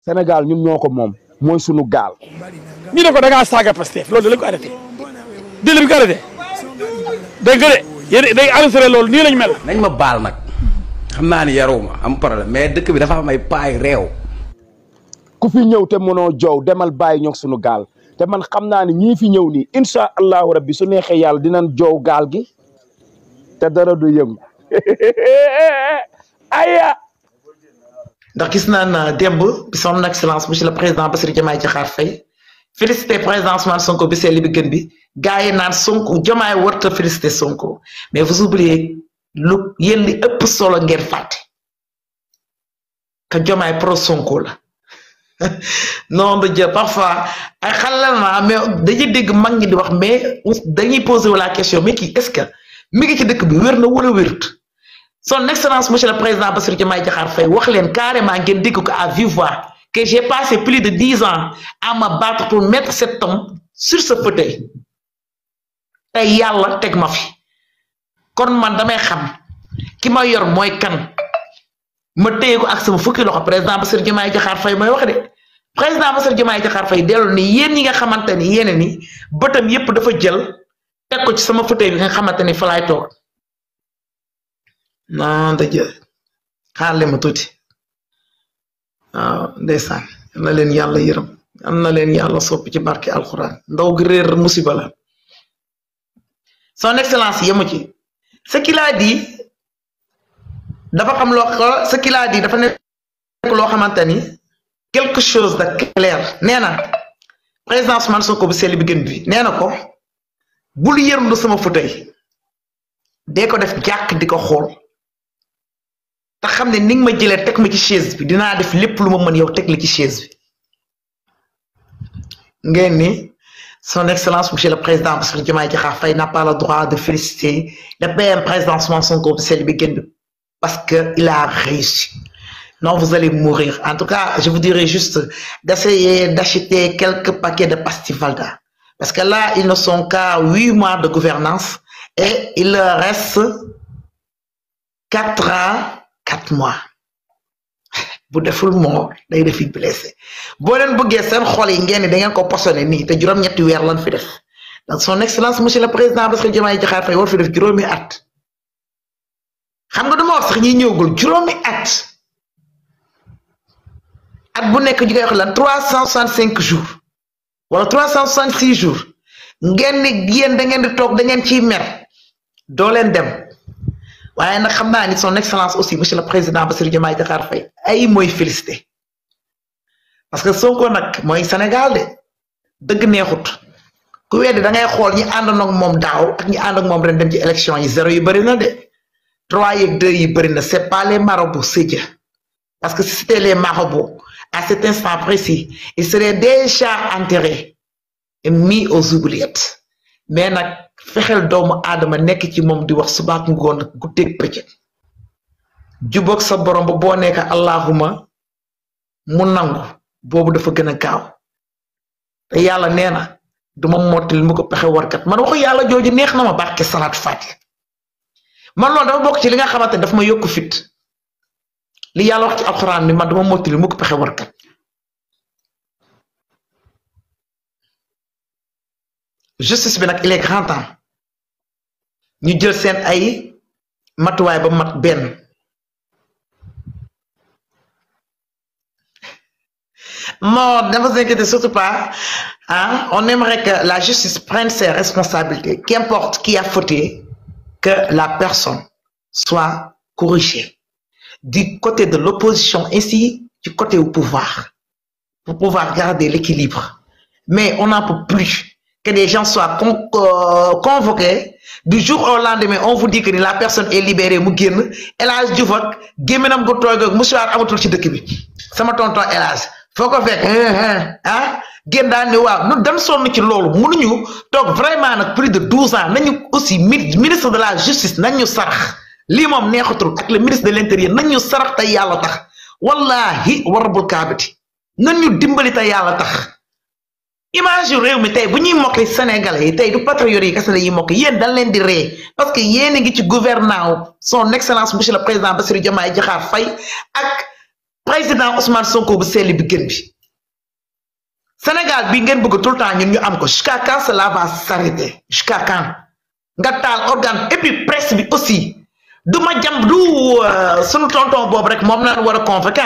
Sénégal ñun ñoo ko moom mooy sunu gaal. ñu ne ko da ngaa saaga Pastef loolu da lañ ko arrêté délai bi ko arrêté dégg nga de yéen day arrêté loolu nii lañ mel. nañ ma baal nag xam naa ni yaruma am problème mais dëkk bi dafa am ay paay réew. ku fi ñëw te mënoo jow demal bàyyi ñoog sunu gaal te man xam naa ne ñii fi ñëw nii incha allahu rabbi su neexee yàlla dinañ jow gaal gi te dara du yëngu aya. ndax gis naa na démb bi son excellence monsieur le président Bassirou Diomaye Diakhar Faye félicité président Ousmane Sonko bi seen li bi gën bi gars yi naan Sonko Diomaye warta félicité Sonko mais vous oubliez lu yéen li ëpp solo ngeen fàtte que Diomaye pro Sonko la non de Dieu parfois ay xalal na mais dañuy dégg mag ñi di wax mais dañuy poser la question mais kii est-ce que mi ngi ci dëkk bi wér na wala wérut son excellence monsieur le président Bassirou Diomaye Diakhar Faye wax leen carrément ngeen dégg ko à vive voix que j'ai passé plus de 10 ans à me battre pour mettre cet homme sur ce fauteuil tey yàlla teg ma fi kon man damay xam ki ma yor mooy kan ma téye ko ak sama fukki loxo président Bassirou Diomaye Diakhar Faye mooy wax de président Bassirou Diomaye Diakhar Faye dellu ni yéen ñi nga xamante ni yéen ni bëtam yépp dafa jël teg ko ci sama fauteuil bi nga xamante ni fa laay toog non dëgg xaarle ma tuuti waaw ndeysaan am na leen yàlla yërëm am na leen yàlla soppi ci barke alxuraan ndaw gi réer musiba la son excellence yemu ci ce qu'il a dit dafa xam loo ce qu'il a dit dafa nekk loo xamante ni quelque chose de clair nee na président Ousmane Sonko bu sell bi gën bi nee na ko bul yërndu sama fauteuil dee ko def jàkk di ko xool te xam ne ni nga ma jëlee teg ma ci chaise bi dinaa def lépp lu ma mën yow teg la ci chaise bi ngeen ni son excellence monsieur le président Bassirou Diomaye Diakhar Faye n'a pas le droit de féliciter le PM président Ousmane Sonko bu sell bi gën parce que il a réussi non vous allez mourir en tout cas je vous dirais juste d'essayer d'acheter quelques paquets de pastilles Valda parce que là ils ne sont qu'à 8 mois de gouvernance et il leur reste 4 ans 4 mois bu deful moo day defi blessé boo leen bëggee seen xol yi ngeen ni da ngeen ko posone nii te juróom-ñetti weer lan fi def donc son excellence monsieur le président Bassirou Diomaye Diakhar Faye war fi def juróomi at xam nga duma wax sax ñi ñëwgul juróomi at bu nekk ñu koy wax lan 365 jours wala 366 jours ngeen ni yéen da ngeen di toog da ngeen ciy mer doo leen dem waaye nag xam naa ni son excellence aussi monsieur le président Bassirou Diomaye Diakhar Faye ay mooy félicité parce que Sonko nag mooy Sénégal de dëgg neexut ku weddi da ngay xool ñi àndoon ak moom daaw ak ñi ànd ak moom ren dem ci élection yi 0 yi bëri na de 3 yeeg 2 yi bëri na c'est pas les marabouts c'est Dieu parce que si c'était les marabouts à cet instant précis ils seraient déjà enterrés et mis aux oubliettes mais nag fexeel doomu aadama nekk ci moom di wax subaak ngoon guddeeg bëccëg jubóog sa borom ba boo nekk allahuma mu nangu boobu dafa gën a gaaw te yàlla nee na duma mottali mu ko pexe warkat man waxu yàlla jooju neex na ma barke salaat fàtte man loolu dafa bokk ci li nga xamante ne dafa ma yokku fit li yàlla wax ci alxuraan ni man duma mottali mu ko pexe warkat justice bi nag il est grand temps ñu jël seen ay matuwaay ba mat benn non ne vous inquiétez surtout pas hein on aimerait que la justice prenne ses responsabilités qu'importe qui a fauté que la personne soit corrigée du côté de l'opposition ainsi du côté au pouvoir pour pouvoir garder l'équilibre mais on n'en peut plus que des gens soient convoqués du jour au lendemain on vous dit que la personne est libérée mu génn El Hadj Diouf ak gémminam gu toog ak mouchoir amatul ci dëkk bi sama tonton El Hadj foo ko fekk ah génn daal ni waaw nu dem sonn ci loolu mënuñu toog vraiment nag plus de 12 ans nañu aussi ministre de la justice nañu sarax lii moom neexatul ak le ministre de l'intérieur nañu sarax te yàlla tax wallahi wa rabbul kaabati nañu dimbali te yàlla tax image yu réew mi tey bu ñuy mokkee sénégalais yi tey du patriote yi kese la ñuy mokkee yéen dañ leen di ree parce que yéen a ngi ci gouvernement son excellence monsieur le président Bassirou Diomaye Diakhar Faye ak président Ousmane Sonko bu sell bi gën bi Sénégal bi ngeen bëgg tout le temps ñun ñu am ko jusqu'à quand cela va s'arrêter jusqu'à quand nga taal organe et puis presse bi aussi du ma jam du sunu tonton boobu rek moom naan war a convoqué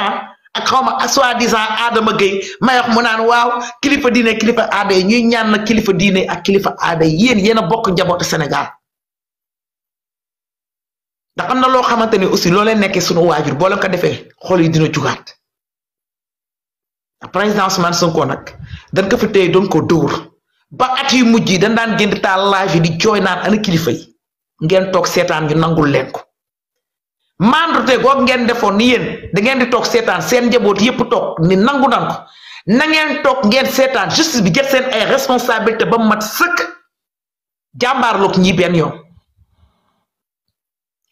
ak xaw ma soi-disant Adama Gueye may wax mu naan waaw kilifa diine kilifa aada yi ñuy ñaan na kilifa diine ak kilifa aada yi yéen a bokk njabootu Sénégal ndax am na loo xamante ni aussi loo leen nekkee sunu waajur boo leen ko defee xool yi dina jugaat président Ousmane Sonko nag dañ ko fi téye doon ko dóor ba at yu mujj yi dañ daan génn taal live yi di jooy naan ana kilifa yi ngeen toog seetaan ñu nangul leen ko mandute goog ngeen defoon ni yéen da ngeen di toog seetaan seen njaboot yépp toog ni nangu nan ko na ngeen toog ngeen seetaan justice bi jël seen ay responsabilité ba mat sëkk jàmbaarloog ñi benn yoon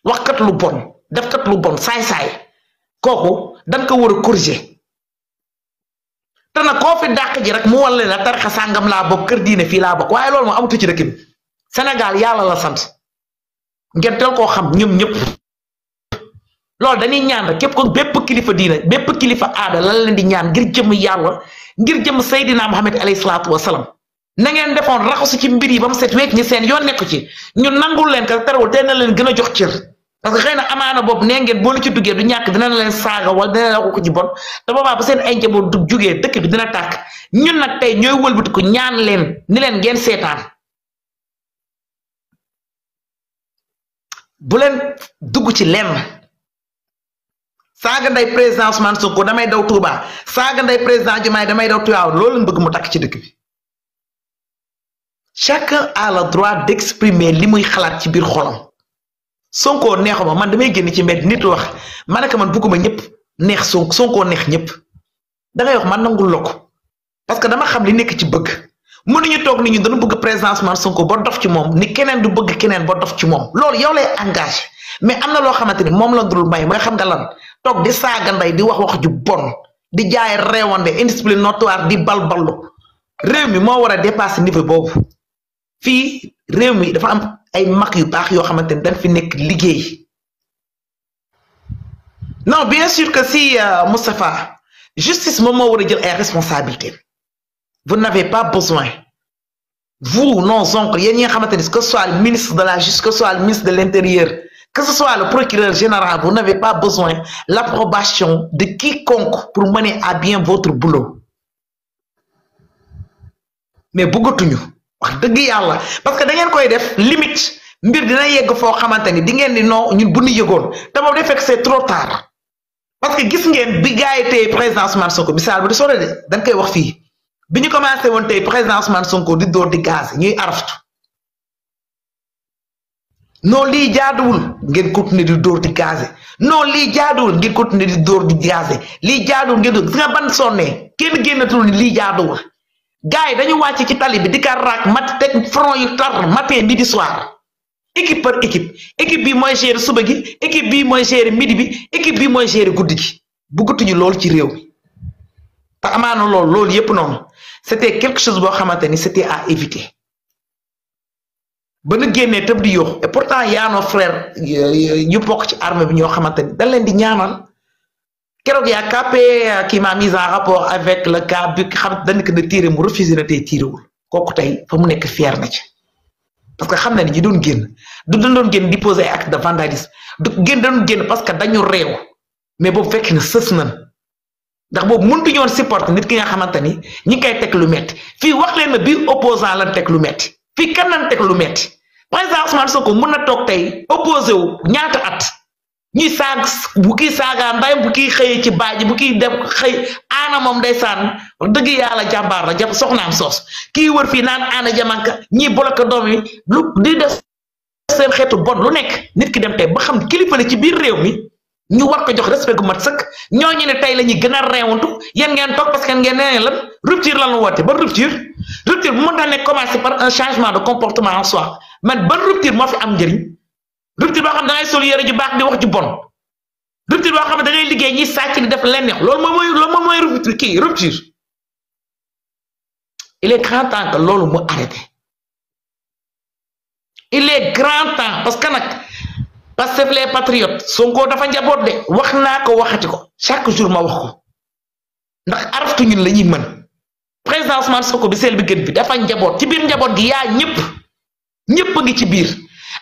waxkat lu bon defkat lu bon saay-saay kooku dañ ko war a corriger te nag koo fi dàq ji rek mu walla la tarixa sàngam laa bokk kër diine fii laa bokk waaye loolu moo amatu ci dëkk bi Sénégal yàlla la sant ngeen teel koo xam ñoom ñëpp loolu dañuy ñaan rek képp ko bépp kilifa diine bépp kilifa aada la leen di ñaan ngir jëm yàlla ngir jëm Seydina Muhammad alayhi salaatu wa salaam na ngeen defoon raxasu ci mbir yi ba mu set wecc ñi seen yoon nekku ci ñu nangul leen ka terewul te na leen gën a jox cër parce que xëy na amaana boobu nee ngeen boo lu ci duggee du ñàkk dina leen saaga wala dina la ko ci bon te boobaa ba seen ay njaboot du jugee dëkk bi dina tàkk ñun nag tey ñooy wëlbatiku ñaan leen ni leen ngeen seetaan bu leen dugg ci lenn saaga nday président Ousmane Sonko damay daw Touba saaga nday président Diomaye damay daw Tivaouane loolu lañ bëgg mu takk ci dëkk bi chacun a le droit d'exprimer li muy xalaat ci biir xolam Sonko neexuma man damay génn ci mbedd nit wax ma ne ko man bëgguma ñëpp neex Sonko neex ñëpp dangay wax man nangul la ko parce que dama xam li nekk ci bëgg mënuñu toog nit ñu dañu bëgg président Ousmane Sonko ba dof ci moom ni keneen du bëgg keneen ba dof ci moom loolu yow lay engagé mais am na loo xamante ni moom la dul may mooy xam nga lan toog di saaga nday di wax ju bon di jaay réewande indiscipline notoire di balballu réew mi moo war a dépasser niveau boobu fii réew mi dafa am ay mag yu baax yoo xamante ni dañ fi nekk liggéey non bien sûr que si Moustapha justice moom moo war a jël ay responsabilités vous n'avez pas besoin vous nos oncles yéen ñi nga xamante ni que ce soit le ministre de la justice que ce soit le ministre de l'intérieur que ce soit le procureur général vous n'avez pas besoin l'approbation de quiconque pour mener à bien votre boulot mais bëggatuñu wax dëgg yàlla parce que da ngeen koy def limite mbir dina yegg foo xamante ni di ngeen di non ñun bu ñu yëgoon te boobu day fekk c'est trop tard parce que gis ngeen bi gars yi tey président Ousmane Sonko misaal bi di sore de dañ koy wax fii bi ñu commencé woon tey président Ousmane Sonko di dóor di gaz ñuy araftu non lii jaaduwul ngeen continuer di dóor di gaz non lii jaaduwul ngeen continuer di dóor di gaz lii jaaduwul ngeen dóor gis nga ban sonnee kenn génnatul ni lii jaaduwul gars yi dañu wàcc ci tali bi di ka raak mat teg front yu tar matin midi soir équipe par équipe bi mooy gérer suba gi équipe bi mooy gérer midi bi équipe bi mooy gérer guddi gi bëggatuñu loolu ci réew mi te amaana loolu yépp noonu c'était quelque chose boo xamante ni c'était à éviter ba nu génnee tëb di yóox et pourtant yaa nos frères ñu bokk ci armée bi ñoo xamante ni dañ leen di ñaanal keroog yaa KP qui m'a mis en rapport avec le cas bi xam dañ ko ne tiré mu refusé na tey tirewul kooku tey fa mu nekk fier na ci parce que xam na ni ñi doon génn du doon génn di poser acte de vandalisme du doon génn parce que dañu réew mais boobu fekk na sës nañ ndax boobu mëntu ñoon supporter nit ki nga xamante ni ñi ngi koy teg lu metti fii wax leen na bii opposant lan teg lu metti fii kan lañ teg lu metti président Ousmane Sonko mën na toog tey opposé wu ñaata at ñuy saag bu kii saaga ndayam bu kii xëyee ci baaji bu kii dem xëy aana moom ndeysaan dëgg yàlla jàmbaar la jàpp soxnaam soos kii wër fii naan aana jamanka ñii bloqué doom yi lu di def seen xeetu bon lu nekk nit ki dem tey ba xam kilifa la ci biir réew mi ñu war ko jox respect gu mat sëkk ñooñu ne tey la ñuy gën a reewantu yéen ngeen toog parce que ngeen nee lan rupture lan la woote ban rupture bu mën na nekk commencer par un changement de comportement en soi man ban rupture moo fi am njëriñ rupture boo xam ne da ngay sol yére ju baax di wax ju bon rupture boo xam ne da ngay liggéey ñi sàcc di def leen neex loolu moom mooy rupture il est grand temps que loolu mu arrêté il est grand temps parce que nag Pastef les patriotes Sonko dafa njaboot de wax naa ko waxati ko chaque jour ma wax ko ndax araftu ñun la ñuy mën président Ousmane Sonko bi seel bi gën bi dafa njaboot ci biir njaboot gi yaa ñëpp a ngi ci biir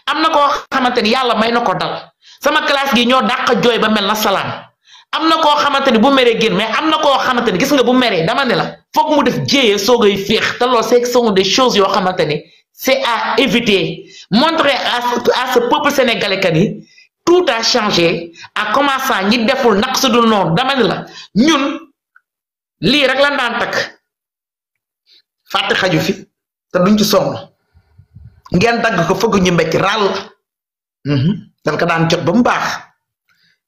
am na koo xamante ni yàlla may na ko dal sama classe gi ñoo dàq jooy ba mel na salaam am na koo xamante ni bu meree génn mais am na koo xamante ni gis nga bu meree dama ne la foog mu def jéyee soogay féex te loolu c'est sont des choses yoo xamante ni c'est à éviter montrer à ce peuple sénégalais que ni tout a changé à commencer ñi deful naq su dul noonu dama ne la ñun lii rek lan daan takk fàtte xaju fi te duñ ci sonn ngeen dagg ko fëgg ñu mbécc ràll dañ ko daan jot ba mu baax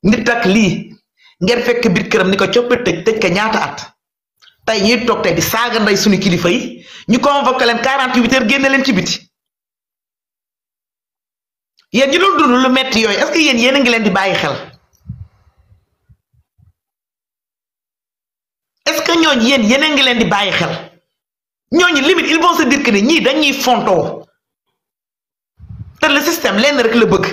nit ak lii ngeen fekk biir këram ni ko coppe tëj ko ñaata at tey ñuy toog tey di saaga ndey suñu kilifa yi ñu convoqué leen 48 heures génne leen ci biti yéen ñi doon dund lu metti yooyu est-ce que yéen a ngi leen di bàyyi xel est-ce que ñooñu yéen a ngi leen di bàyyi xel ñooñu limite ils vont se dire que ni ñii dañuy fontoo te le système lenn rek la bëgg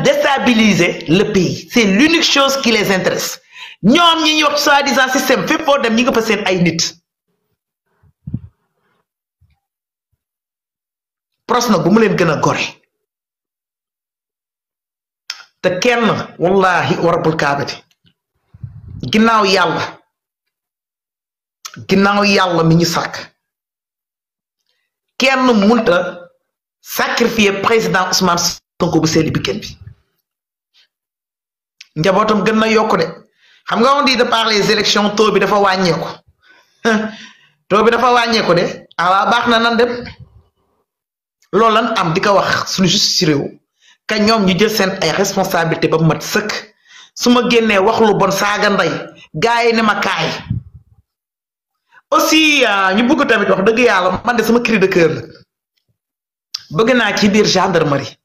déstabiliser le pays c'est l'unique chose qui les intéresse ñoom ñi ñuy wax soi-disant système fépp foo dem ñi nga fa seen ay nit pros nag bu mu leen gën a gore te kenn wallahi wa rabbul kaabati ginnaaw yàlla mi ñu sàkk kenn munta sacrifier président Ousmane Sonko bu seeli bi kenn bi njabootam gën na yokku de xam nga on dit de par les élections taux bi dafa wàññeeku de ala baax na nan dem loolu lan am di ko wax suñu justice réew ka ñoom ñu jël seen ay responsabilité ba mat sëkk su ma génnee wax lu bon saaga ndey gars yi ne ma kaay aussi ñu bëgg tamit wax dëgg yàlla man de sama cri de cœur la bëgg naa ci biir gendarmerie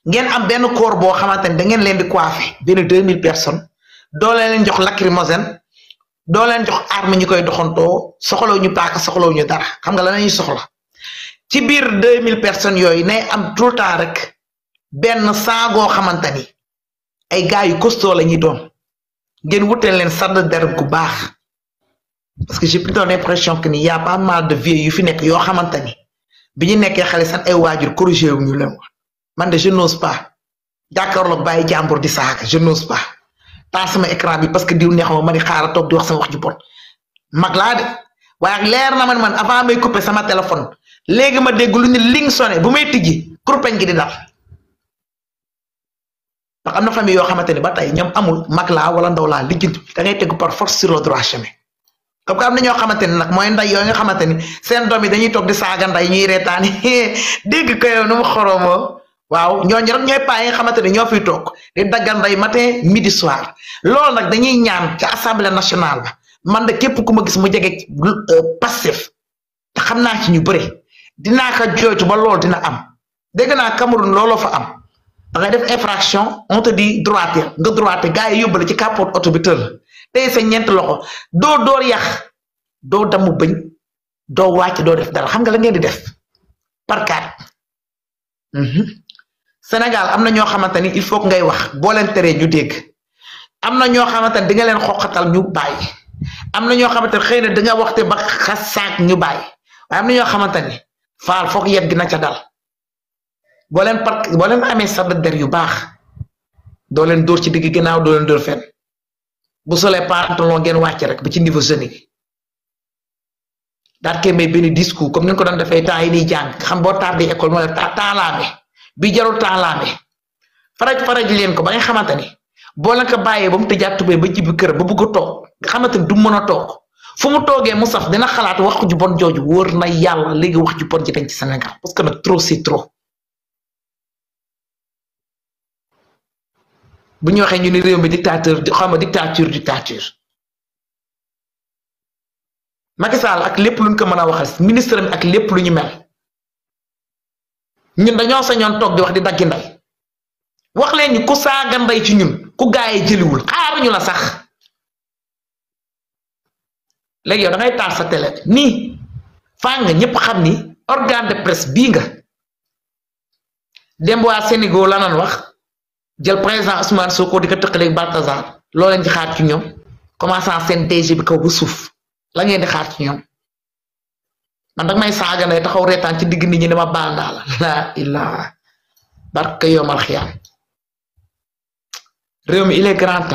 ngeen am benn corps boo xamante ni da ngeen leen di coiffer benn 2000 personnes doo leen jox lacrymogène doo leen jox arme ñu koy doxantoo soxlaw ñu paaka soxlaw ñu dara xam nga la ñuy soxla ci biir 2000 personnes yooyu ne am tout le temps rek benn saagoo xamante ni ay gars yu costaud la ñuy doon ngeen wuteel leen sadd der gu baax parce que j'ai plutôt l'impression que ni y a pas mal de vieux yu fi nekk yoo xamante ni bi ñu nekkee xale seen ay waajur corrigé wu ñu leen man de je n'ose pas jàkkaarloog bàyyi jàmbur di saaga je n'ose pas taal sama écran bi parce que diw neexuma ma ni xaaral toog di wax sama wax ju bon mag laa de waaye leer na man avant may couper sama téléphone léegi ma dégg lu ni ling sonné bu may tijji kurpeñ gi di dal ndax am na famille yoo xamante ni ba tey ñoom amul mag laa wala ndaw laa lijjanti da ngay tegu par force sur le droit chemin comme que am na ñoo xamante ni nag mooy nday yooyu nga xamante ni seen doom yi dañuy toog di saaga nday ñuy reetaani dégg ko yow nu mu xoromoo waaw ñooñu rek ñooy paa yi nga xamante ni ñoo fiy toog di daggal nday matin midi soir loolu nag dañuy ñaan ca assemblée nationale ba man de képp ku ma gis mu jege Pastef te xam naa ci ñu bëre dinaa ko jooytu ba loolu dina am dégg naa Cameroun looloo fa am da ngay def infraction on te dit droite nga droite gars yi yóbbale ci capot oto bi tël tey sa ñeent loxo doo door yax doo damu bëñ doo wàcc doo def dara xam nga la ngeen di def par carte Sénégal am na ñoo xamante ni il faut que ngay wax boo leen teree ñu dégg am na ñoo xamante ni di nga leen xoqatal ñu bàyyi am na ñoo xamante ni xëy na di nga waxte ba xas saak ñu bàyyi waaye am na ñoo xamante ni faal foog yet gi na ca dal boo leen amee sadd der yu baax doo leen dóor ci digg ginnaaw doo leen dóor fenn bu solee pantalon ngeen wàcc rek ba ci niveau jeune gi daal koy may benn discours comme ni nga ko doon defee temps yi nii jàng xam boo tardé école moo la temps laame bi jarul temps laame faraj leen ko ba nga xamante ni boo leen ko bàyyee ba mu tëjaat tubéy ba jibbi kër ba bëgg a toog nga xamante ni du mën a toog fu mu toogee mu saf dina xalaat wax ju bon jooju wóor na yàlla léegi wax ju bon ji dañ ci Sénégal parce que nag trop c'est trop. bu ñu waxee ñu ni réew mi dictature Macky Sall ak lépp luñ ko mën a waxal ministre mi ak lépp lu ñu mel ñun dañoo sañoon toog di wax di daggi nday wax leen ñu ku saaga nday ci ñun ku gaayee jëliwul xaaruñu la sax léegi yow da ngay taal sa télé nii faa nga ñëpp xam ni organe de presse bii nga démb waa Sénégal la nan wax jël président Ousmane Sonko di ko tëkkaleeg Balthazar loo leen di xaar ci ñoom commençant seen DG bi kaw bu suuf la ngeen di xaar ci ñoom man dag may saaga ne taxaw reetaan ci digg nit ñi ne ma baal naa la ilaha barke yomal xiyaam réew mi il est grand temps